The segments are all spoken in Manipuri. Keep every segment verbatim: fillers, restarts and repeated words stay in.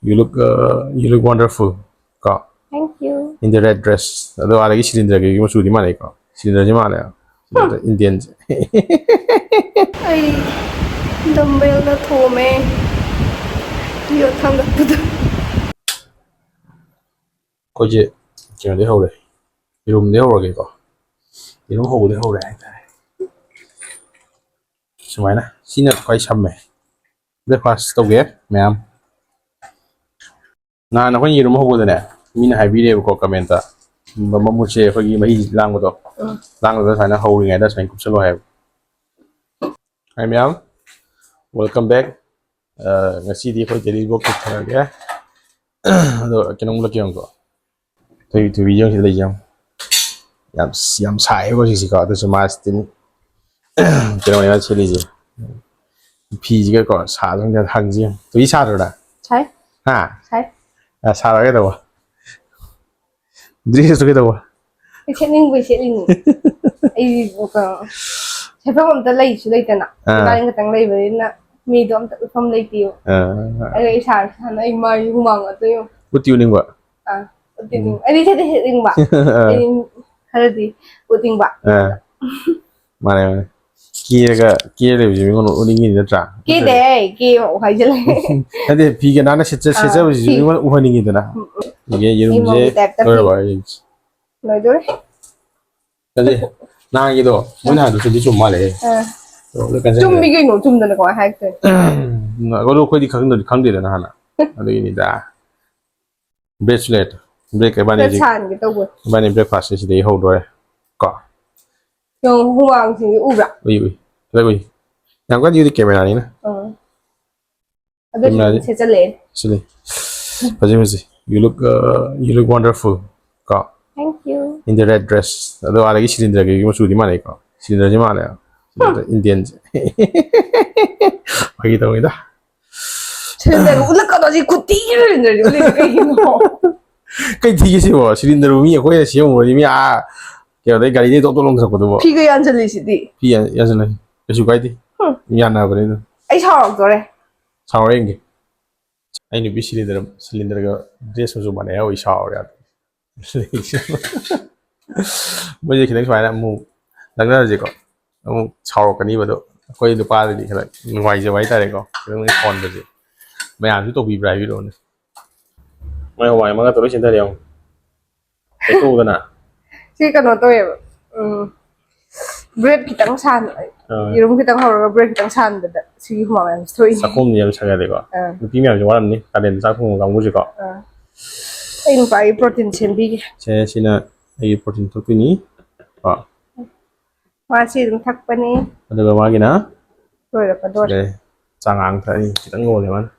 You look, uh, you look wonderful. ꯀꯣ? Thank you. In the red dress. ꯑꯗꯣ ꯑꯥꯗꯒꯤ cylinder ꯒꯤ ꯃꯆꯨꯗꯤ ꯃꯥꯟꯅꯩꯀꯣ? Cylinder ꯁꯤ ꯃꯥꯟꯅꯩ꯫ Cylinder Indian ꯁꯦ꯫ ꯑꯩ dumbbell ꯗ ꯊꯣꯝꯃꯦ꯫ ꯌꯣꯠ ꯊꯥꯡꯒꯠꯄꯗꯣ꯫ ꯑꯩꯈꯣꯏꯁꯦ ꯀꯩꯅꯣꯗꯩ ꯍꯧꯔꯦ꯫ ꯌꯦꯔꯨꯝꯗꯩ ꯍꯧꯔꯒꯦꯀꯣ꯫ ꯌꯦꯔꯨꯝ ꯍꯧꯕꯗꯩ ꯍꯧꯔꯦ ꯍꯥꯏꯇꯥꯔꯦ꯫ ꯁꯨꯃꯥꯏꯅ꯫ ꯁꯤꯅ ꯈ꯭ꯋꯥꯏ ꯁꯝꯃꯦ꯫ Breakfast ꯇꯧꯒꯦ ꯃꯌꯥꯝ꯫ ꯅꯍꯥꯟ ꯑꯩꯈꯣꯏꯅ ꯌꯦꯔꯨꯝ ꯍꯧꯕꯗꯅꯦ, ꯃꯤꯅ ꯍꯥꯏꯕꯤꯔꯦꯕꯀꯣ comment ꯇ, ꯃ-, ꯃꯃꯨꯠꯁꯦ ꯑꯩꯈꯣꯏꯒꯤ ꯃꯍꯤ ꯂꯥꯡꯕꯗꯣ, ꯎꯝ꯫ ꯂꯥꯡꯕꯗ ꯁꯨꯃꯥꯏꯅ ꯍꯧꯔꯤꯉꯩꯗ ꯁꯨꯃꯥꯏꯅ ꯀꯨꯞꯁꯜꯂꯣ ꯍꯥꯏꯕ꯫ Hi ꯃꯌꯥꯝ, welcome back꯫ ꯑ, ꯉꯁꯤꯗꯤ ꯑꯩꯈꯣꯏ daily vlog ꯆꯠꯊꯔꯒꯦ꯫ ꯑꯗꯣ ꯀꯩꯅꯣꯝ ꯎꯠꯂꯛꯀꯦ ꯌꯦꯡꯉꯨꯀꯣ꯫ ꯊꯣꯏꯕꯤ, ꯊꯣꯏꯕꯤ ꯌꯦꯡꯉꯨ ꯁꯤꯗ ꯂꯩꯁꯦ ꯌꯦꯡꯉꯨ꯫ ꯌꯥꯝ, ꯌꯥꯝ ꯁꯥꯏꯌꯦꯕ ꯍꯧꯖꯤꯛꯁꯤꯀꯣ, ꯑꯗꯨꯁꯨ ꯃꯥ still ꯀꯩꯅꯣꯅꯦ ꯃꯥ ꯁꯦꯠꯂꯤꯁꯦ꯫ ꯐꯤꯁꯤꯒꯀꯣ ꯁꯥꯗ꯭ꯔꯣ ꯈꯪꯗꯦ, ꯍꯪꯁꯤ ꯌꯦꯡꯉꯨ꯫ ꯊꯣꯏꯕꯤ ꯁꯥꯗ꯭ꯔꯣ ꯅꯪ? ꯁꯥꯏ꯫ ꯍꯥ? ꯁꯥꯏ꯫ ꯑ, ꯁꯥꯔꯒ ꯀꯩꯗꯧꯕ? Dress ꯇꯨ ꯀꯩꯗꯧꯕ? ꯑꯩ ꯁꯦꯠꯅꯤꯡꯕꯩ ꯁꯦꯠꯂꯤꯅꯤ꯫ ꯑꯩ, ꯀꯩꯅꯣ, ꯁꯦꯠꯐꯝ ꯑꯝꯇ ꯂꯩꯁꯨ ꯂꯩꯇꯅ꯫ ꯑꯥ꯫ ꯏꯕꯥꯅꯤ ꯈꯛꯇꯪ ꯂꯩꯕꯅꯤꯅ ꯃꯤꯗꯣ ꯑꯝꯇ ꯎꯠꯐꯝ ꯂꯩꯇꯦꯕ꯫ ꯑꯥ꯫ ꯑꯗꯣ ꯏꯁꯥꯁꯦ ꯍꯥꯟꯅ ꯑꯩ ꯃꯥꯏ ꯍꯨꯃꯥꯡ ꯉꯥꯛꯇ ꯌꯦꯡꯉꯨ꯫ ꯎꯠꯇꯤ ꯎꯠꯅꯤꯡꯕ? ꯑꯥ, ꯎꯠꯇꯤ ꯎꯝ꯫ ꯎꯠꯅꯤꯡꯕ꯫ ꯑꯩꯗꯤ ꯁꯦꯠꯇꯤ ꯁꯦꯠꯅꯤꯡꯕ꯫ ꯑꯥ꯫ ꯑꯩꯗꯤ ꯈꯔꯗꯤ ꯎꯠꯅꯤꯡꯕ꯫ ꯑꯥ꯫ ꯃꯥꯅꯦ, ꯃꯥꯅꯦ꯫ ꯀꯦꯔꯒ, ꯀꯦꯔ ꯂꯩꯕꯁꯦ ꯃꯤꯉꯣꯟꯗ ꯎꯠꯅꯤꯡꯉꯤꯅꯤ ꯅꯠꯇ꯭ꯔꯥ? ꯀꯦꯗꯦ, ꯀꯦꯕ ꯍꯥꯏꯖꯜꯂꯦ꯫ ꯅꯠꯇꯦ, ꯐꯤꯒ ꯅꯥꯟꯅ ꯁꯦꯠꯆ-, ꯑꯥ, ꯁꯦꯠꯆꯕꯁꯤꯁꯨ ꯐꯤ꯫ ꯃꯤꯉꯣꯟꯗ ꯎꯍꯟꯅꯤꯡꯉꯤꯗꯅ꯫ ꯎꯝ, ꯎꯝ꯫ ꯏꯕꯦ, ꯌꯦꯔꯨꯝꯁꯦ ꯏꯃꯣꯒꯤ type ꯇ ꯐꯤ꯫ ꯂꯣꯏꯔꯕ ꯑꯩ? ꯂꯣꯏꯗꯣꯔꯦ꯫ ꯅꯠꯇꯦ, ꯅꯍꯥꯟꯒꯤꯗꯣ, ꯃꯣꯏꯅ ꯍꯥꯏꯕꯗꯣ ꯆꯨꯝꯗꯤ ꯆꯨꯝ ꯃꯥꯜꯂꯦ꯫ ꯑꯥ꯫ ꯑꯗꯣ ꯀꯩꯅꯣ ꯆꯨꯝꯃꯤ ꯀꯩꯅꯣ, ꯆꯨꯝꯗꯅ ꯀꯃꯥꯏ ꯍꯥꯏꯔꯛꯇꯣꯏꯅꯣ? ꯑꯗꯣ ꯑꯩꯈꯣꯏꯗꯤ ꯈꯪꯗ-, ꯈꯪꯗꯦꯗꯅ ꯍꯥꯟꯅ꯫ ꯑꯗꯨꯒꯤꯅꯤꯗ꯫ Bread ꯁꯨ ꯂꯩꯔꯦ꯫ Bread ꯏꯕꯥꯅꯤ ꯈꯔ ꯍꯧꯖꯤꯛ, ꯁꯥꯍꯟꯒꯦ ꯇꯧꯕ꯫ ꯏꯕꯥꯅꯤ breakfast ꯁꯦ ꯁꯤꯗꯒꯤ ꯍꯧꯗꯣꯔꯦ꯫ ꯀꯣ? ꯌꯦꯡꯉꯣ, ꯍꯨꯃꯥꯡꯁꯤꯡꯁꯦ ꯎꯕ꯭ꯔꯥ? ꯎꯏ, ꯎꯏ꯫ ꯂꯣꯏ ꯎꯏ꯫ ꯌꯥꯝ ꯀꯟꯅꯗꯤ ꯎꯗꯦ, camera ꯅꯤꯅ꯫ ꯑꯥ꯫ ꯑꯗꯨꯁꯨ camera ꯑꯗꯨꯝ ꯁꯦꯠꯆꯜꯂꯛꯑꯦ꯫ ꯁꯤꯂꯩ꯫ ꯐꯖꯩ, ꯐꯖꯩ꯫ You look, uh, you look wonderful. ꯀꯣ? Thank you. In the red dress. ꯑꯗꯣ ꯑꯥꯗꯒꯤ cylinder ꯒꯤ ꯃꯆꯨꯗꯤ ꯃꯥꯟꯅꯩꯀꯣ? Cylinder ꯁꯤ ꯃꯥꯟꯅꯩ꯫ ꯍꯝ꯫ Cylinder Indian ꯁꯦ꯫ ꯐꯥꯒꯤ ꯇꯧꯅꯤꯗ꯫ Cylinder ꯎꯠꯂꯛꯀꯅꯣ, ꯁꯤ ꯈꯨꯠꯇꯤ cylinder ꯁꯤ ꯎꯠꯂꯤꯁꯦ ꯀꯩꯒꯤꯅꯣ? ꯀꯩ ꯊꯤꯒꯦ ꯁꯤꯕꯣ? Cylinder ꯕꯨ ꯃꯤ ꯑꯩꯈꯣꯏꯅ ꯁꯦꯝꯃꯨꯔꯗꯤ ꯃꯤ ꯑꯥ ꯀꯩꯅꯣꯗꯩ ꯒꯥꯔꯤꯗꯩ ꯇꯣꯛ ꯇꯣꯛ ꯂꯪꯊꯣꯔꯛꯄꯗꯨꯕꯣ? ꯐꯤꯒ ꯌꯥꯟꯁꯤꯜꯂꯤꯁꯤꯗꯤ꯫ ꯐꯤ ꯌꯥꯟ-, ꯌꯥꯟꯁꯤꯜꯂꯦ꯫ ꯀꯩꯁꯨ ꯀꯥꯏꯗꯦ꯫ ꯍꯝ꯫ ꯌꯥꯟꯅꯕꯅꯦ ꯑꯗꯨꯝ꯫ ꯑꯩ ꯁꯥꯎꯔꯛꯇꯣꯔꯦ꯫ ꯁꯥꯎꯔ ꯌꯦꯡꯒꯦ꯫ ꯑꯩ ꯅꯨꯄꯤ ꯁꯤꯂꯤꯟꯗꯔ ꯁꯤꯂꯤꯟꯗꯔꯒ ꯗ꯭ꯔꯦꯁ ꯃꯆꯨ ꯃꯥꯟꯅꯩ ꯍꯥꯏꯕ ꯑꯩ ꯁꯥꯎꯔꯦ ꯌꯥꯗꯦ꯫ ꯃꯣꯏꯁꯦ ꯈꯤꯇꯪ ꯁꯨꯃꯥꯏꯅ ꯑꯃꯨꯛ ꯂꯛꯅꯔꯁꯦꯀꯣ꯫ ꯑꯃꯨꯛ ꯁꯥꯎꯔꯛꯀꯅꯤꯕ ꯑꯗꯣ꯫ ꯑꯩꯈꯣꯏ ꯅꯨꯄꯥꯗꯗꯤ ꯈꯔ ꯅꯨꯡꯉꯥꯏꯖꯕ ꯍꯥꯏꯇꯥꯔꯦꯀꯣ꯫ ꯈꯤꯇꯪ ꯍꯣꯟꯕꯁꯦ꯫ ꯃꯌꯥꯝꯁꯨ ꯇꯧꯕꯤꯕ꯭ꯔꯥ ꯍꯥꯏꯕꯤꯔꯛꯑꯣꯅꯦ꯫ ꯃꯣꯏ ꯍꯋꯥꯏ ꯃꯪꯒꯟ ꯇꯧꯔ ꯆꯦꯟꯊꯔꯦ ꯌꯦꯡꯉꯣ꯫ ꯇꯩꯊꯣꯛꯎꯗꯅ꯫ ꯁꯤ ꯀꯩꯅꯣ ꯇꯧꯋꯦꯕ꯫ ꯎꯝ꯫ ꯕ꯭ꯔꯦꯗ ꯈꯤꯇꯪ ꯁꯥꯍꯟ-, ꯑꯥ꯫ ꯌꯦꯔꯨꯝ ꯈꯤꯇꯪ ꯍꯧꯔꯒ ꯕ꯭ꯔꯦꯗ ꯈꯤꯇꯪ ꯁꯥꯍꯟꯕꯗ ꯁꯤꯒꯤ ꯍꯨꯃꯥꯡ ꯌꯥꯝ ꯊꯣꯛꯏꯁꯦ꯫ ꯆꯥꯛꯈꯣꯝꯁꯦ ꯌꯥꯝ ꯁꯥꯒꯠꯂꯦꯀꯣ꯫ ꯑꯥ꯫ ꯅꯨꯄꯤ ꯃꯌꯥꯝꯁꯦ ꯋꯥꯔꯝꯅꯤ ꯀꯥꯂꯦꯟꯗ ꯆꯥꯛ ꯊꯣꯡꯕ ꯀꯥꯡꯕꯨꯁꯦꯀꯣ꯫ ꯑꯥ꯫ ꯑꯩ ꯅꯨꯄꯥꯒꯤ ꯄ꯭ꯔꯣꯇꯤꯟ ꯁꯦꯝꯕꯤꯒꯦ꯫ ꯁꯦ, ꯁꯤꯅ ꯑꯩꯒꯤ ꯄ꯭ꯔꯣꯇꯤꯟ ꯊꯣꯛꯇꯣꯏꯅꯤ꯫ ꯀꯣ꯫ ꯃꯥꯁꯤ ꯑꯗꯨꯝ ꯊꯛꯄꯅꯤ꯫ ꯑꯗꯨꯒ ꯃꯥꯒꯤꯅ ꯂꯣꯏꯔꯛꯀꯗꯣꯔꯦ꯫ ꯁꯤꯗ ꯆꯉꯥꯡ ꯊꯛꯑꯅꯤ, ꯈꯤꯇꯪ ꯂꯣꯜꯂꯦ ꯃꯥꯅ꯫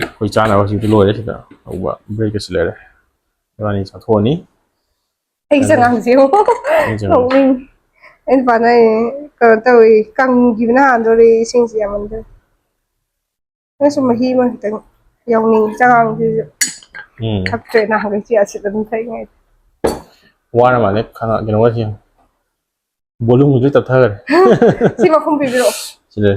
ꯑꯩꯈꯣꯏ ꯆꯥꯅꯕꯁꯤꯡꯁꯨ ꯂꯣꯏꯔꯦ ꯁꯤꯗ꯫ ꯍꯧꯕ ꯕ꯭ꯔꯦꯗꯀꯁꯨ ꯂꯩꯔꯦ꯫ ꯏꯕꯥꯅꯤ ꯆꯥꯊꯣꯛꯑꯅꯤ꯫ ꯑꯩ ꯑꯗꯨ ꯆꯉꯥꯡꯁꯦ ꯌꯦꯡꯉꯣ꯫ ꯑꯩ ꯆꯉꯥꯡꯁꯦ꯫ ꯅꯣꯛꯅꯤꯡ-, ꯑꯩ ꯅꯨꯄꯥꯅ ꯍꯥꯏꯅꯦ, ꯀꯩꯅꯣ ꯇꯧꯋꯤ, ꯀꯪꯈꯤꯕꯅ ꯍꯥꯟꯗꯣꯔꯦ ꯏꯁꯤꯡꯁꯦ ꯌꯥꯝꯃꯟꯗꯅ꯫ ꯅꯪꯁꯨ ꯃꯍꯤ ꯑꯃ ꯈꯤꯇꯪ ꯌꯥꯎꯅꯤꯡꯉꯤ, ꯆꯉꯥꯡꯁꯤꯁꯨ ꯎꯝ꯫ ꯊꯛꯇ꯭ꯔꯦ ꯅꯍꯥꯟꯈꯩ ꯆꯤꯌꯥ ꯁꯤꯗ ꯑꯗꯨꯝ ꯊꯛꯏꯉꯩꯗ꯫ ꯋꯥꯔ ꯃꯥꯜꯂꯦ, ꯈꯅꯥꯎ ꯀꯩꯅꯣꯒꯁꯦ ꯌꯦꯡꯉꯣ꯫ ꯕꯣꯂꯨꯝꯒꯁꯨ ꯇꯞꯊꯈ꯭ꯔꯦ꯫ ꯁꯤ ꯃꯈꯨꯝ ꯄꯤꯕꯤꯔꯛꯑꯣ꯫ ꯁꯤꯗ꯫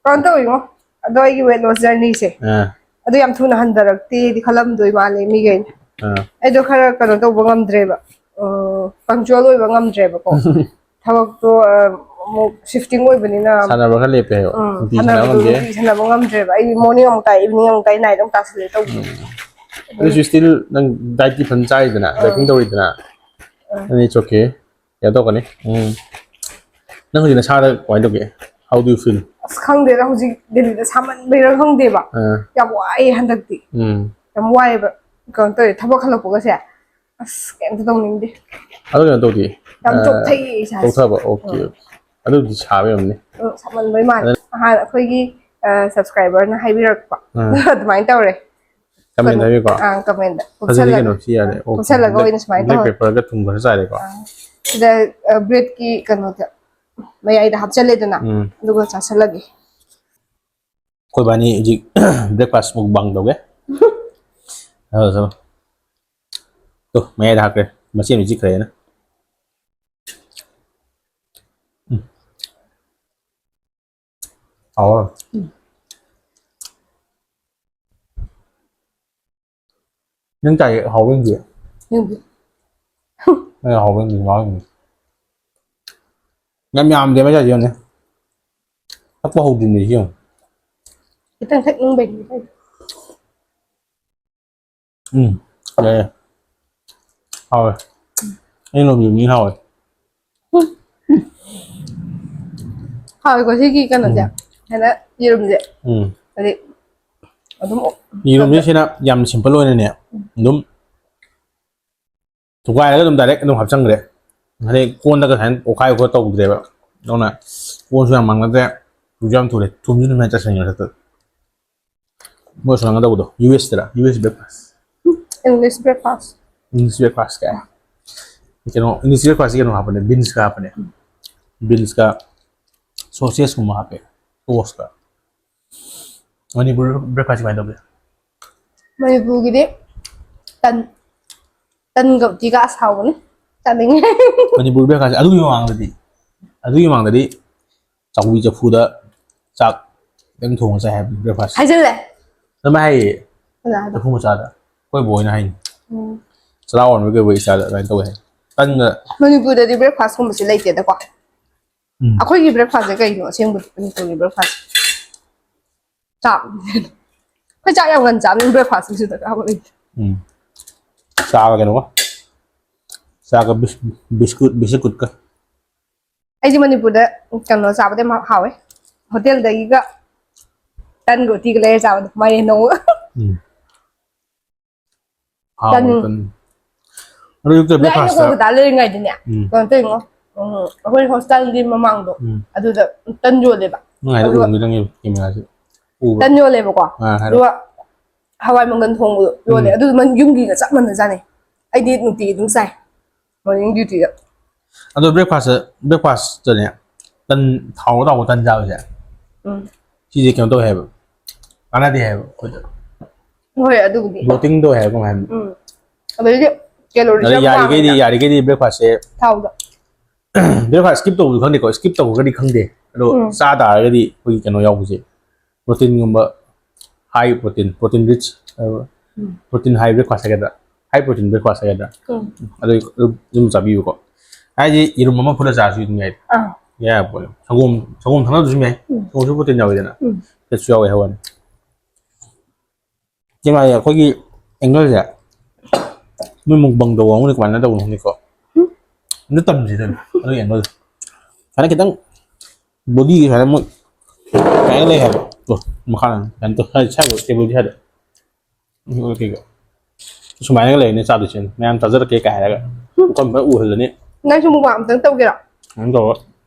ꯀꯩꯅꯣ ꯇꯧꯋꯤꯉꯣ, ꯑꯗꯣ ꯑꯩꯒꯤ weight loss journeyꯁꯦ꯫ ꯑꯥ꯫ ꯑꯗꯨ ꯌꯥꯝ ꯊꯨꯅ ꯍꯟꯊꯔꯛꯇꯦꯗꯤ ꯈꯜꯂꯝꯗꯣꯏ ꯃꯥꯜꯂꯦ ꯃꯤꯈꯩꯅ꯫ ꯑꯥ꯫ ꯑꯩꯗꯣ ꯈꯔ ꯀꯩꯅꯣ ꯇꯧꯕ ꯉꯝꯗ꯭ꯔꯦꯕ, ꯎꯝ, punctual ꯑꯣꯏꯕ ꯉꯝꯗ꯭ꯔꯦꯕꯀꯣ꯫ ꯊꯕꯛꯇꯣ, ꯑ, ꯑꯃꯨꯛ shifting ꯑꯣꯏꯕꯅꯤꯅ꯫ ꯁꯥꯟꯅꯕ ꯈꯔ ꯂꯦꯞꯄꯦ ꯍꯥꯏꯕ꯫ ꯎꯝ, ꯅꯨꯡꯇꯤ ꯁꯥꯟꯅꯕꯗꯣ ꯁꯥꯟꯅꯕ ꯉꯝꯗꯦ꯫ ꯅꯨꯡꯇꯤ ꯁꯥꯟꯅꯕ ꯉꯝꯗ꯭ꯔꯦꯕ꯫ ꯑꯩ morning ꯑꯃꯨꯛ ꯇꯥꯏ, evening ꯑꯃꯨꯛ ꯇꯥꯏ, night ꯑꯃꯨꯛ ꯇꯥꯁꯤꯜꯂꯦ ꯇꯧꯕꯗꯣ꯫ ꯎꯝ꯫ ꯑꯗꯨꯁꯨ still ꯅꯪ dietꯇꯤ ꯐꯖꯅ ꯆꯥꯔꯤꯗꯅ, ꯑꯥ꯫ Tracking ꯇꯧꯔꯤꯗꯅ꯫ ꯑꯥ꯫ ꯑꯗꯨꯅ it's okay꯫ ꯀꯩꯅꯣ ꯇꯧꯔꯛꯀꯅꯤ꯫ ꯎꯝ꯫ ꯅꯪ ꯍꯧꯖꯤꯛ ꯅꯁꯥꯗ ꯀꯃꯥꯏꯅ ꯇꯧꯒꯦ? How do you feel? ꯑꯁ, ꯈꯪꯗꯦꯗ, ꯍꯧꯖꯤꯛ ꯗꯦꯜꯂꯤꯗ ꯁꯥꯃꯟꯕꯩꯔꯥ ꯈꯪꯗꯦꯕ꯫ ꯑꯥ꯫ ꯌꯥꯝ ꯋꯥꯏꯌꯦ ꯍꯟꯗꯛꯇꯤ꯫ ꯎꯝ꯫ ꯌꯥꯝ ꯋꯥꯏꯌꯦꯕ꯫ ꯀꯩꯅꯣ ꯇꯧꯋꯦ, ꯊꯕꯛ ꯍꯜꯂꯛꯄꯒꯁꯦ, ꯑꯁ, ꯀꯩꯝꯇ ꯇꯧꯅꯤꯡꯗꯦ꯫ ꯑꯗꯨ ꯀꯩꯅꯣ ꯇꯧꯗꯦ꯫ ꯌꯥꯝ ꯑꯥ, ꯆꯣꯛꯊꯩꯌꯦ ꯏꯁꯥꯁꯦ꯫ ꯆꯣꯛꯊꯕ, okay꯫ ꯎꯝ꯫ ꯑꯗꯨꯕꯨꯗꯤ ꯁꯥꯕ ꯌꯥꯝꯅꯤ꯫ ꯎꯝ, ꯁꯥꯃꯟꯕꯩ ꯃꯥꯜꯂꯦ꯫ ꯑꯗꯨ ꯅꯍꯥꯟ ꯑꯩꯈꯣꯏꯒꯤ, ꯑ, subscriberꯅ ꯍꯥꯏꯕꯤꯔꯛꯄ꯫ ꯑꯥ꯫ ꯑꯗꯨꯃꯥꯏꯅ ꯇꯧꯔꯦ꯫ Comment ꯀꯩꯅꯣ, ꯍꯥꯏꯕꯤꯀꯣ? ꯑꯥ, commentꯗ꯫ ꯐꯖꯩ ꯀꯨꯞꯁꯜꯂꯒ, ꯀꯩꯅꯣ, ꯁꯤ ꯌꯥꯔꯦ꯫ ꯑꯥ, ꯑꯣ, ꯀꯨꯞꯁꯜꯂꯒ black, ꯑꯣꯏꯅ ꯁꯨꯃꯥꯏꯅ black ꯇꯧꯍꯜꯂꯦ꯫ Pepperꯒ ꯊꯨꯝ ꯈꯔ ꯆꯥꯏꯔꯦꯀꯣ꯫ ꯑꯥ꯫ ꯁꯤꯗ, ꯑ, breadꯀꯤ ꯀꯩꯅꯣꯗ ꯃꯌꯥꯏꯗ ꯍꯥꯞꯆꯜꯂꯦꯗꯅ, ꯎꯝ꯫ ꯑꯗꯨꯒ ꯆꯥꯁꯜꯂꯒꯦ꯫ ꯑꯩꯈꯣꯏꯕꯥꯅꯤ ꯍꯧꯖꯤꯛ breakfast mukbang ꯇꯧꯒꯦ꯫ ꯆꯠꯂꯣ, ꯆꯠꯂꯣ꯫ ꯇꯨ, ꯃꯌꯥꯏꯗ ꯍꯥꯞꯈ꯭ꯔꯦ꯫ ꯃꯆꯦ ꯑꯃ ꯆꯤꯛꯈ꯭ꯔꯦꯅ꯫ ꯎꯝ꯫ ꯍꯥꯎꯋꯦ꯫ ꯎꯝ꯫ ꯅꯪ ꯆꯥꯏ ꯍꯥꯎꯕ ꯌꯦꯡꯗꯦ꯫ ꯌꯦꯡꯗꯦ꯫ ꯅꯪ ꯍꯥꯎꯕ ꯌꯦꯡꯗꯦ, ꯃꯍꯥꯎ ꯌꯦꯡꯗꯦ꯫ ꯌꯥꯝ ꯌꯥꯝꯗꯦ ꯃꯆꯥꯁꯤ ꯌꯦꯡꯉꯨꯅꯦ꯫ ꯊꯛꯄ ꯍꯧꯗ꯭ꯔꯤꯕꯅꯦ ꯁꯤ ꯌꯦꯡꯉꯨ꯫ ꯈꯤꯇꯪ ꯊꯛꯅꯤꯡꯕꯩꯅꯤ꯫ ꯎꯝ, ꯌꯥꯏ, ꯌꯥꯏ꯫ ꯍꯥꯎꯋꯦ꯫ ꯑꯩꯅ ꯂꯣꯝꯁꯤꯕ ꯃꯤ ꯍꯥꯎꯋꯦ꯫ ꯍꯥꯎꯋꯦꯀꯣ ꯁꯤꯒꯤ ꯀꯩꯅꯣꯁꯦ꯫ ꯎꯝ꯫ ꯍꯥꯏꯅ ꯌꯦꯔꯨꯝꯁꯦ꯫ ꯎꯝ꯫ ꯍꯥꯏꯗꯤ ꯑꯗꯨꯝ ꯌꯦꯔꯨꯝꯁꯦ ꯁꯤꯅ ꯌꯥꯝ simple ꯑꯣꯏꯅꯅꯦ꯫ ꯎꯝ꯫ ꯑꯗꯨꯝ ꯊꯨꯒꯥꯏꯔꯒ ꯑꯗꯨꯝ direct ꯑꯗꯨꯝ ꯍꯥꯞꯆꯟꯈ꯭ꯔꯦ꯫ ꯍꯥꯏꯗꯤ ꯀꯣꯟꯗꯒ ꯁꯨꯃꯥꯏꯅ ꯑꯣꯠꯈꯥꯏ ꯑꯣꯠꯈꯥꯏ ꯇꯧꯗ꯭ꯔꯦꯕ꯫ ꯑꯗꯨꯅ ꯀꯣꯟꯁꯨ ꯌꯥꯝ ꯃꯥꯡꯅꯗ꯭ꯔꯦ꯫ ꯊꯨꯁꯨ ꯌꯥꯝ ꯊꯨꯔꯦ꯫ ꯊꯨꯝꯁꯨ ꯑꯗꯨꯃꯥꯏꯅ ꯆꯥꯏꯁꯟꯈ꯭ꯔꯦ ꯍꯦꯛꯇ꯫ ꯃꯣꯏ ꯁꯨꯃꯥꯏꯅ ꯇꯧꯕꯗꯣ, U S ꯇꯔꯥ? U S breakfast꯫ English breakfast꯫ English breakfast ꯀꯥꯏ꯫ ꯀꯩꯅꯣ, English breakfast ꯀꯩꯅꯣ ꯍꯥꯞꯄꯅꯦ, beans ꯀ ꯍꯥꯞꯄꯅꯦ꯫ Beans ꯀ sausage ꯀꯨꯝꯕ ꯍꯥꯞꯄꯦ, toast ꯀ꯫ ꯃꯅꯤꯄꯨꯔ breakfast ꯀꯃꯥꯏꯅ ꯇꯧꯒꯦ? ꯃꯅꯤꯄꯨꯔꯒꯤꯗꯤ ꯇꯟ, ꯇꯟꯒ ꯎꯇꯤꯒ ꯑꯁ ꯍꯥꯎꯕꯅꯤ꯫ ꯆꯥꯅꯤꯡꯉꯦ꯫ ꯃꯅꯤꯄꯨꯔ breakfast ꯑꯗꯨꯒꯤ ꯃꯃꯥꯡꯗꯗꯤ, ꯑꯗꯨꯒꯤ ꯃꯃꯥꯡꯗꯗꯤ ꯆꯥꯛꯍꯨꯏ ꯆꯐꯨꯗ ꯆꯥꯛ ꯈꯤꯇꯪ ꯊꯣꯡꯉ ꯆꯥꯏ ꯍꯥꯏꯕꯅꯤ breakfast꯫ ꯍꯥꯏꯖꯤꯜꯂꯦ꯫ ꯑꯗꯨꯃꯥꯏ ꯍꯥꯏꯌꯦ꯫ ꯀꯅꯥꯗ? ꯆꯐꯨ ꯃꯆꯥꯗ꯫ ꯑꯩꯈꯣꯏ ꯕꯣꯏꯅ ꯍꯥꯏꯅꯤ꯫ ꯎꯝ꯫ ꯆꯔꯥ ꯍꯣꯟꯕ ꯀꯩ ꯍꯣꯏ ꯏꯁꯥꯗ ꯑꯗꯨꯃꯥꯏꯅ ꯇꯧꯋꯦ ꯍꯥꯏ꯫ ꯇꯟꯒ ꯃꯅꯤꯄꯨꯔꯗꯗꯤ breakfast ꯀꯨꯝꯕꯁꯦ ꯂꯩꯇꯦꯗꯀꯣ꯫ ꯎꯝ꯫ ꯑꯩꯈꯣꯏꯒꯤ breakfast ꯁꯦ ꯀꯩꯅꯣ ꯑꯁꯦꯡꯕ ꯃꯅꯤꯄꯨꯔꯒꯤ breakfast? ꯆꯥꯛ꯫ ꯑꯩꯈꯣꯏ ꯆꯥꯛ ꯌꯥꯝ ꯉꯟ ꯆꯥꯕꯅꯤ, breakfast ꯁꯤꯗ ꯆꯥꯕ ꯂꯩꯇꯦ꯫ ꯎꯝ꯫ ꯆꯥꯒ ꯀꯩꯅꯣꯒ꯫ ꯆꯥꯒ ꯕꯤꯁ-, ꯕꯤꯁꯀꯨꯠ, ꯕꯤꯁꯀꯨꯠꯀ꯫ ꯑꯩꯗꯤ ꯃꯅꯤꯄꯨꯔꯗ ꯀꯩꯅꯣ ꯆꯥꯕꯗꯤ ꯌꯥꯝ ꯍꯥꯎꯋꯦ꯫ ꯍꯣꯇꯦꯜꯗꯒꯤꯒ ꯇꯟꯒ ꯎꯇꯤꯒ ꯂꯩꯔ ꯆꯥꯕꯗꯣ, ꯃꯥꯏꯔꯦꯟ ꯊꯣꯡꯕꯒ꯫ ꯎꯝ꯫ ꯍꯥꯎꯕ ꯇꯟ꯫ ꯇꯟ꯫ ꯑꯗꯨ ꯑꯌꯨꯛꯇ ꯑꯗꯣ ꯑꯩꯅ breakfast ꯇ꯫ ꯀꯣꯜꯀꯇꯥ ꯂꯩꯔꯤꯉꯩꯗꯅꯦ, ꯎꯝ꯫ ꯀꯩꯅꯣ ꯇꯧꯔꯤꯉꯣ, ꯎꯝ, ꯑꯩꯈꯣꯏ hostel ꯒꯤ ꯃꯃꯥꯡꯗꯣ, ꯎꯝ꯫ ꯑꯗꯨꯗ ꯇꯟ ꯌꯣꯜꯂꯦꯕ꯫ ꯅꯪ ꯍꯥꯏꯗꯣ ꯑꯗꯨꯒ ꯎꯕ ꯈꯤꯇꯪ ꯌꯦꯡꯉꯨ, camera ꯁꯦ꯫ ꯎꯕ꯭ꯔꯥ? ꯇꯟ ꯌꯣꯜꯂꯦꯕꯀꯣ꯫ ꯑꯥ, ꯍꯥꯏꯔꯣ꯫ ꯑꯗꯨꯒ ꯍꯋꯥꯏ ꯃꯪꯒꯟ ꯊꯣꯡꯕꯗꯣ ꯌꯣꯜꯂꯦ꯫ ꯎꯝ꯫ ꯑꯗꯨ ꯃꯟ-, ꯌꯨꯝꯒꯤꯒ ꯆꯞ ꯃꯥꯟꯅꯖꯥꯠꯅꯤ꯫ ꯑꯩꯗꯤ ꯅꯨꯡꯇꯤꯒꯤ ꯑꯗꯨꯝ ꯆꯥꯏ꯫ Morning duty ꯗ꯫ ꯑꯗꯣ breakfast ꯇ, breakfast ꯇꯅꯦ, ꯇꯟ, ꯊꯥꯎ ꯇꯥꯎꯕ ꯇꯟ ꯆꯥꯕꯁꯦ, ꯎꯝ꯫ ꯁꯤꯁꯦ ꯀꯩꯅꯣ ꯇꯧꯋꯦ ꯍꯥꯏꯕ, ꯀꯥꯟꯅꯗꯦ ꯍꯥꯏꯕ ꯑꯩꯈꯣꯏꯗ꯫ ꯍꯣꯏ, ꯑꯗꯨꯕꯨꯗꯤ꯫ Bloating ꯇꯧꯋꯦ ꯍꯥꯏꯕ ꯀꯃꯥꯏ ꯍꯥꯏꯕꯅꯣ? ꯎꯝ꯫ ꯑꯗꯩꯗꯤ calorie ꯁꯨ ꯑꯗꯩ ꯌꯥꯝ ꯌꯥꯔꯤꯈꯩꯗꯤ, ꯋꯥꯡꯉꯤꯅ꯫ ꯌꯥꯔꯤꯈꯩꯗꯤ breakfast ꯁꯦ ꯊꯥꯎꯗ꯫ Breakfast skip ꯇꯧꯕꯁꯨ ꯈꯪꯗꯦꯀꯣ, skip ꯇꯧꯈ꯭ꯔꯒꯗꯤ ꯈꯪꯗꯦ꯫ ꯑꯗꯣ ꯎꯝ꯫ ꯆꯥ ꯇꯥꯔꯒꯗꯤ ꯑꯩꯈꯣꯏꯒꯤ ꯀꯩꯅꯣ ꯌꯥꯎꯕꯁꯦ, protein ꯒꯨꯝꯕ, high protein, protein rich, ꯑ, ꯎꯝ꯫ Protein high breakfast ꯍꯥꯏꯒꯗ꯭ꯔꯥ, high protein breakfast ꯍꯥꯏꯒꯗ꯭ꯔꯥ, ꯎꯝ꯫ ꯑꯗꯨ, ꯑꯗꯨ ꯑꯗꯨꯝ ꯆꯥꯕꯤꯌꯨꯀꯣ꯫ ꯍꯥꯏꯗꯤ ꯌꯦꯔꯨꯝ ꯑꯃ ꯐꯨꯠꯂ ꯆꯥꯔꯁꯨ ꯑꯗꯨꯝ ꯌꯥꯏ꯫ ꯑꯥ꯫ ꯌꯥꯏ ꯄꯣꯠꯅꯦ꯫ ꯁꯪꯒꯣꯝ, ꯁꯪꯒꯣꯝ ꯊꯛꯅꯕꯁꯨ ꯑꯗꯨꯝ ꯌꯥꯏ꯫ ꯎꯝ꯫ ꯁꯪꯒꯣꯝꯁꯨ protein ꯌꯥꯎꯋꯤꯗꯅ꯫ ꯎꯝ꯫ Fats ꯁꯨ ꯌꯥꯎꯋꯦ ꯍꯥꯏꯕ ꯋꯥꯅꯤ꯫ ꯆꯦꯡ ꯍꯥꯏꯁꯦ ꯑꯩꯈꯣꯏꯒꯤ angle ꯁꯦ, ꯅꯣꯏ mukbang ꯇꯧꯕ ꯀꯥꯡꯕꯨꯅ ꯀꯃꯥꯏꯅ ꯇꯧꯕꯅꯣ ꯈꯪꯗꯦꯀꯣ꯫ ꯎꯝ꯫ ꯑꯝꯇ ꯇꯝꯁꯤꯗꯅ, ꯑꯗꯨꯒꯤ angle ꯗꯣ꯫ ꯁꯨꯃꯥꯏꯅ ꯈꯤꯇꯪ body ꯁꯨꯃꯥꯏꯅ ꯃꯣꯏ ꯀꯃꯥꯏꯅ ꯂꯩ ꯍꯥꯏꯕ? ꯑꯣ, ꯃꯈꯥ ꯀꯩꯅꯣ ꯇꯧ, ꯁ꯭ꯋꯥꯏ, ꯁ꯭ꯋꯥꯏ table ꯁ꯭ꯋꯥꯏꯗ꯫ ꯎꯝ, okay꯫ ꯁꯨꯃꯥꯏꯅꯒ ꯂꯩꯔꯅꯤ ꯆꯥꯗꯣꯏꯁꯦ꯫ "ꯃꯌꯥꯝ ꯆꯥꯖꯔꯛꯀꯦ" ꯀꯥꯏ ꯍꯥꯏꯔꯒ꯫ ꯃꯐꯝ ꯐꯖꯅ ꯎꯍꯜꯂꯅꯤ꯫ ꯅꯪꯁꯨ mukbang ꯑꯝꯇꯪ ꯇꯧꯒꯦꯔꯣ? ꯑꯗꯨꯝ ꯇꯧꯔꯣ꯫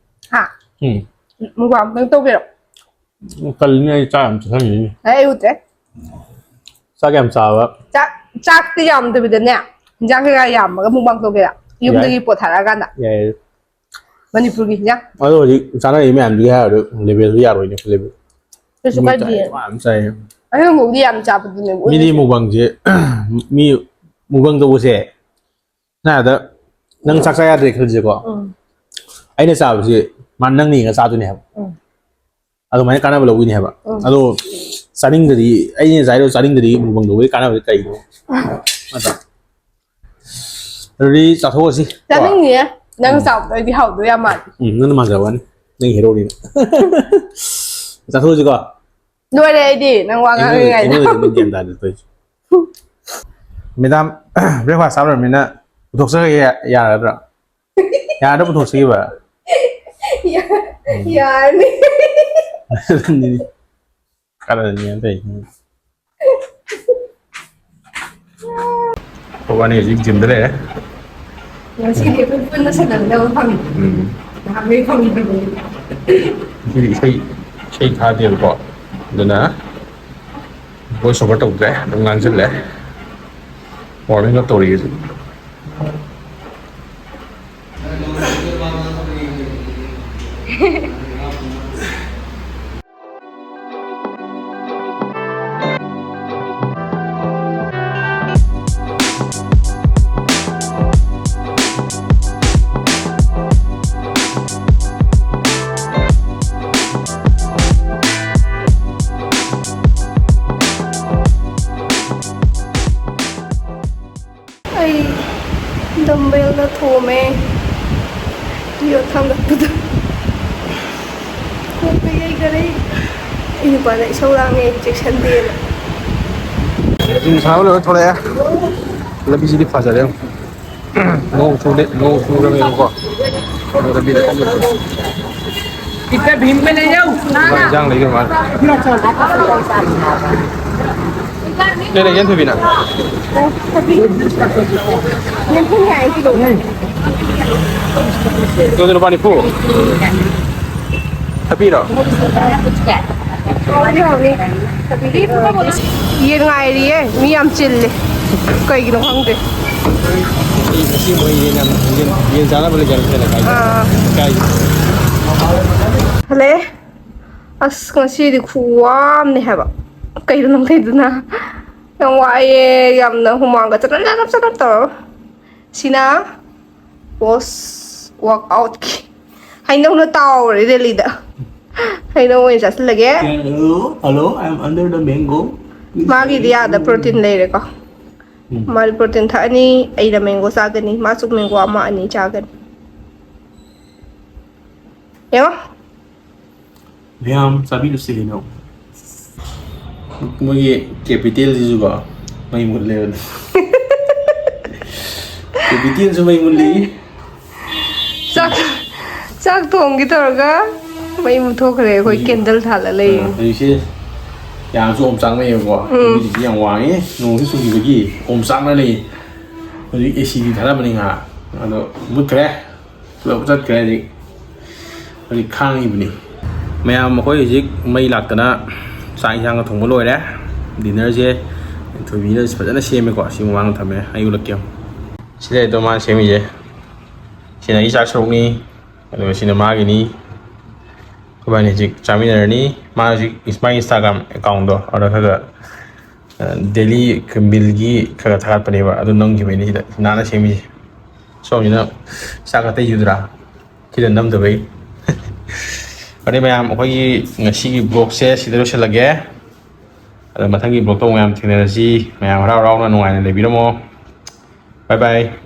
ꯍꯥ? ꯎꯝ꯫ Mukbang ꯑꯝꯇꯪ ꯇꯧꯒꯦꯔꯣ? ꯀꯜꯂꯤꯅꯦ, ꯑꯩ ꯆꯥꯛ ꯌꯥꯝ ꯆꯥꯁꯟꯈꯤꯅꯤ꯫ ꯑꯩ ꯎꯗ꯭ꯔꯦ꯫ ꯆꯥꯛ ꯌꯥꯝ ꯆꯥꯕ꯫ ꯆꯥꯛ, ꯆꯥꯛꯇꯤ ꯌꯥꯝꯗꯕꯤꯗꯅꯦ, ꯍꯤꯟꯖꯥꯡ ꯀꯩꯀꯥ ꯌꯥꯝꯃꯒ mukbang ꯇꯧꯒꯦꯔꯥ? ꯌꯨꯝꯗꯒꯤ ꯌꯥꯏ꯫ ꯄꯣꯠ ꯊꯥꯔꯛꯑꯀꯥꯟꯗ꯫ ꯌꯥꯏ꯫ ꯃꯅꯤꯄꯨꯔꯒꯤ ꯍꯤꯟꯖꯥꯡ꯫ ꯑꯗꯣ ꯍꯧꯖꯤꯛ ꯆꯥꯅꯔꯤꯕ ꯃꯌꯥꯝꯗꯨꯒꯤ ꯍꯥꯏꯔꯨꯔꯗꯤ level ꯗꯨ ꯌꯥꯔꯣꯏꯅꯦ, level꯫ ꯀꯩꯁꯨ ꯃꯤ ꯀꯥꯏꯗꯦ꯫ ꯆꯥꯏ, ꯌꯥꯝ ꯆꯥꯏ꯫ ꯑꯩꯅ ꯃꯨꯛꯗꯤ ꯌꯥꯝ ꯆꯥꯕꯗꯨꯅꯦ ꯃꯤꯗꯤ ꯎꯠꯂꯤꯁꯦ꯫ Mukbang ꯁꯦ, ꯃꯤ mukbang ꯇꯧꯕꯁꯦ, ꯅꯪ ꯑꯗ, ꯅꯪ ꯆꯥꯛ ꯆꯥ ꯌꯥꯗ꯭ꯔꯦ ꯈꯜꯂꯁꯦꯀꯣ꯫ ꯎꯝ꯫ ꯑꯩꯅ ꯆꯥꯕꯁꯤ ꯃꯥ ꯅꯪꯅ ꯌꯦꯡꯉ ꯆꯥꯗꯣꯏꯅꯦ ꯍꯥꯏꯕ꯫ ꯎꯝ꯫ ꯑꯗꯨꯃꯥꯏꯅ ꯀꯥꯟꯅꯕ ꯂꯧꯕꯤꯅꯦ ꯍꯥꯏꯕ꯫ ꯎꯝ꯫ ꯑꯗꯣ ꯆꯥꯅꯤꯡꯗ꯭ꯔꯗꯤ, ꯑꯩꯅ ꯆꯥꯏꯗꯣ ꯆꯥꯅꯤꯡꯗ꯭ꯔꯗꯤ mukbang ꯇꯧꯕꯒꯤ ꯀꯥꯟꯅꯕꯗꯤ ꯀꯩꯅꯣ? ꯅꯠꯇ꯭ꯔꯥ? ꯑꯗꯨꯗꯤ ꯆꯥꯊꯣꯛꯑꯁꯤ꯫ ꯆꯥꯅꯤꯡꯅꯤꯌꯦ꯫ ꯅꯪ ꯎꯝ꯫ ꯆꯥꯕꯗꯣ ꯑꯩꯗꯤ ꯍꯥꯎꯗꯣꯏ ꯌꯥꯝ ꯃꯥꯜꯂꯦ꯫ ꯎꯝ, ꯅꯪꯅ ꯃꯥꯟꯖꯕ ꯋꯥꯅꯤ꯫ ꯅꯪ ꯍꯦꯔꯣꯅꯤꯅ꯫ ꯆꯥꯊꯣꯛꯑꯁꯤꯀꯣ? ꯂꯣꯏꯔꯦ ꯑꯩꯗꯤ ꯅꯪ ꯋꯥ ꯑꯩꯉꯣꯟꯗ, ꯉꯥꯡꯉꯤꯉꯩꯗ꯫ ꯑꯩꯉꯣꯟꯗꯗꯤ ꯅꯪ ꯒ꯭ꯌꯥꯟ ꯇꯥꯗꯦ ꯇꯧꯔꯤꯁꯦ꯫ Madam, breakfast ꯆꯥ ꯂꯣꯏꯔꯃꯤꯅ ꯄꯨꯊꯣꯛꯆꯔꯒꯦ, ꯌꯥ-, ꯌꯥꯔꯗ꯭ꯔꯥ? ꯌꯥꯔꯗ꯭ꯔꯥ ꯄꯨꯊꯣꯛꯆꯈꯤꯕ? ꯌꯥ-, ꯎꯝ꯫ ꯌꯥꯔꯅꯤ꯫ ꯀꯔꯟꯅꯤ ꯇꯧꯔꯤꯁꯦ꯫ ꯑꯩꯈꯣꯏꯕꯥꯅꯤ ꯍꯧꯖꯤꯛ gym ꯗ ꯂꯩꯔꯦ꯫ ꯉꯁꯤꯗꯤ ꯑꯩꯈꯣꯏ ꯄꯨꯟꯅ ꯁꯥꯟꯅꯒꯗꯕ ꯐꯪꯉꯦ꯫ ꯎꯝ꯫ ꯅꯍꯥꯟꯈꯩ ꯐꯪꯗ꯭ꯔꯕꯅꯤ꯫ ꯉꯁꯤꯗꯤ ꯏꯁꯩ, ꯏꯁꯩ ꯊꯥꯗꯦꯕꯀꯣ꯫ ꯑꯗꯨꯅ voice over ꯇꯧꯗ꯭ꯔꯦ, ꯑꯗꯨꯝ ꯉꯥꯡꯁꯤꯜꯂꯦ꯫ Warming up ꯇꯧꯔꯤ ꯍꯧꯖꯤꯛ꯫ ꯇꯝꯕ ꯌꯧꯅ ꯊꯣꯝꯃꯦ꯫ ꯌꯣꯠ ꯊꯥꯡꯒꯠꯄꯗꯣ꯫ ꯀꯣꯛꯇ ꯌꯩꯈꯔꯦ꯫ ꯑꯩ ꯅꯨꯄꯥꯅ ꯏꯁꯧ ꯂꯥꯡꯉꯦ, ꯆꯦꯛꯁꯟꯗꯦꯅ꯫ ꯖꯤꯝ ꯁꯥꯟꯅꯕ ꯂꯣꯏꯔ ꯊꯣꯛꯂꯛꯑꯦ꯫ ꯂꯝꯕꯤꯁꯤꯗꯤ ꯐꯖꯔꯦ꯫ ꯅꯣꯡ ꯆꯨꯗꯦ, ꯅꯣꯡ ꯆꯨꯔꯃꯦꯕꯀꯣ꯫ ꯑꯗꯣ ꯂꯝꯕꯤꯗ ꯀꯟꯅ ꯆꯨꯏ꯫ ꯏꯟꯖꯥꯡ ꯂꯩꯗꯧ ꯃꯥꯜꯂꯦ꯫ ꯀꯩ ꯂꯩꯒꯦ, ꯊꯣꯏꯕꯤꯅ? ꯌꯦꯟꯊꯣꯡ ꯌꯥꯏ, ꯀꯤꯂꯣ꯫ ꯀꯤꯂꯣꯗ ꯂꯨꯄꯥ ꯅꯤꯐꯨ? ꯊꯕꯤꯔꯣ? ꯌꯦꯟ ꯉꯥꯏꯔꯤꯌꯦ, ꯃꯤ ꯌꯥꯝ ꯆꯤꯜꯂꯦ꯫ ꯀꯩꯒꯤꯅꯣ ꯈꯪꯗꯦ꯫ ꯉꯁꯤ ꯃꯣꯏ ꯌꯦꯟ ꯌꯥꯝ, ꯌꯦꯟ, ꯌꯦꯟ ꯆꯥꯅꯕ ꯂꯩꯖꯔꯝꯁꯦꯅ ꯀꯥꯏꯗ? ꯑꯥ꯫ ꯀꯥꯏꯗ? ꯍꯜꯂꯛꯑꯦ꯫ ꯑꯁ, ꯉꯁꯤꯗꯤ ꯈꯨꯋꯥ ꯑꯃꯅꯦ ꯍꯥꯏꯕ꯫ ꯀꯩꯅꯣ ꯅꯪ ꯇꯧꯏꯗꯨꯅ? ꯌꯥꯝ ꯋꯥꯏꯑꯦ, ꯌꯥꯝꯅ ꯍꯨꯃꯥꯡꯒ ꯆꯅꯞ ꯆꯅꯞ ꯆꯅꯞ ꯇꯧꯔꯒ꯫ ꯁꯤꯅ ꯄꯣꯁ ꯋꯥꯛꯑꯥꯎꯠꯀꯤ ꯍꯩꯅꯧꯅ ꯇꯥꯎꯔꯦ ꯗꯦꯜꯂꯤꯗ꯫ ꯍꯩꯅꯧ ꯑꯣꯏꯅ ꯆꯥꯁꯤꯜꯂꯒꯦ꯫ Hello, hello, I am under the mango. ꯃꯥꯒꯤꯗꯤ ꯑꯥꯗ ꯄ꯭ꯔꯣꯇꯤꯟ ꯂꯩꯔꯦꯀꯣ꯫ ꯎꯝ꯫ ꯃꯥꯗꯤ ꯄ꯭ꯔꯣꯇꯤꯟ ꯊꯛꯑꯅꯤ, ꯑꯩꯅ ꯃꯦꯡꯒꯣ ꯆꯥꯒꯅꯤ, ꯃꯥꯁꯨ ꯃꯦꯡꯒꯣ ꯑꯃ ꯑꯅꯤ ꯆꯥꯒꯅꯤ꯫ ꯌꯦꯡꯉꯣ꯫ ꯃꯌꯥꯝ ꯆꯥꯕꯤꯔꯨꯁꯤ ꯀꯩꯅꯣ꯫ ꯃꯣꯏꯒꯤ ꯀꯦꯄꯤꯇꯦꯜꯁꯤꯁꯨꯀꯣ, ꯃꯩ ꯃꯨꯠꯂꯦꯕ꯫ ꯀꯦꯄꯤꯇꯦꯜꯁꯨ ꯃꯩ ꯃꯨꯠꯂꯤ꯫ ꯆꯥꯛ, ꯆꯥꯛ ꯊꯣꯡꯒꯦ ꯇꯧꯔꯒ ꯃꯩ ꯃꯨꯠꯊꯣꯛꯈ꯭ꯔꯦ꯫ ꯑꯩꯈꯣꯏ ꯍꯧꯖꯤꯛ ꯀꯦꯟꯗꯜ ꯊꯥꯜꯂ ꯂꯩꯌꯦ꯫ ꯑ, ꯍꯧꯖꯤꯛꯁꯦ ꯌꯥꯝꯁꯨ ꯑꯣꯝꯆꯥꯛꯅꯩꯌꯦꯕꯀꯣ꯫ ꯎꯝ꯫ ꯍꯧꯖꯤꯛꯁꯦ ꯌꯥꯝ ꯋꯥꯡꯉꯦ, ꯅꯣꯡꯁꯨ ꯆꯨꯈꯤꯕꯒꯤ ꯑꯣꯝꯆꯥꯛꯅ ꯂꯩ꯫ ꯍꯧꯖꯤꯛ ꯑꯦ ꯁꯤꯗꯤ ꯊꯥꯔꯝꯕꯅꯤ ꯉꯥꯏꯍꯥꯛ, ꯑꯗꯣ ꯃꯨꯠꯈ꯭ꯔꯦ꯫ ꯄꯨꯂꯞ ꯆꯠꯈ꯭ꯔꯦ ꯍꯧꯖꯤꯛ꯫ ꯍꯧꯖꯤꯛ ꯈꯥꯡꯉꯤꯕꯅꯤ꯫ ꯃꯌꯥꯝ, ꯑꯩꯈꯣꯏ ꯍꯧꯖꯤꯛ ꯃꯩ ꯂꯥꯛꯇꯅ ꯆꯥꯛ ꯏꯟꯁꯥꯡꯒ ꯊꯣꯡꯕ ꯂꯣꯏꯔꯦ꯫ ꯗꯤꯟꯅꯔꯁꯦ ꯊꯣꯏꯕꯤꯅ ꯐꯖꯅ ꯁꯦꯝꯃꯦꯀꯣ꯫ ꯁꯤ ꯃꯃꯥꯡꯗ ꯊꯝꯃꯦ, ꯑꯩ ꯎꯠꯂꯛꯀꯦ꯫ ꯁꯤꯗ ꯂꯩꯗꯣ ꯃꯥꯅ ꯁꯦꯝꯃꯤꯁꯦ꯫ ꯁꯤꯅ ꯑꯩ ꯆꯥꯛ ꯁꯔꯨꯛꯅꯤ, ꯑꯗꯨꯒ ꯁꯤꯅ ꯃꯥꯒꯤꯅꯤ꯫ ꯑꯩꯈꯣꯏꯕꯥꯅꯤ ꯍꯧꯖꯤꯛ ꯆꯥꯃꯤꯟꯅꯔꯅꯤ꯫ ꯃꯥ ꯍꯧꯖꯤꯛ ꯃꯥꯒꯤ Instagram account-ꯗꯣ ꯑꯗꯨꯗ ꯈꯔ ꯈꯔ, ꯑ, daily meal-ꯒꯤ ꯈꯔ ꯈꯔ ꯊꯥꯒꯠꯄꯅꯦꯕ꯫ ꯑꯗꯨ ꯅꯝꯈꯤꯕꯩꯅꯤ ꯁꯤꯗ ꯅꯥꯟꯅ ꯁꯦꯝꯃꯤꯁꯦ꯫ ꯁꯣꯝꯁꯤꯅ ꯆꯥꯛ ꯑꯇꯩ ꯌꯨꯗ꯭ꯔꯥ? ꯁꯤꯗ ꯅꯝꯗꯕꯩ꯫ ꯑꯗꯩ ꯃꯌꯥꯝ, ꯑꯩꯈꯣꯏꯒꯤ ꯉꯁꯤꯒꯤ vlog-ꯁꯦ ꯁꯤꯗ ꯂꯣꯏꯁꯤꯜꯂꯒꯦ꯫ ꯑꯗꯣ ꯃꯊꯪꯒꯤ vlog-ꯇ ꯑꯃꯨꯛ ꯃꯌꯥꯝ ꯊꯦꯡꯅꯔꯁꯤ꯫ ꯃꯌꯥꯝ ꯍꯔꯥꯎ ꯍꯔꯥꯎꯅ ꯅꯨꯡꯉꯥꯏꯅ ꯂꯩꯕꯤꯔꯝꯃꯣ꯫ Bye bye꯫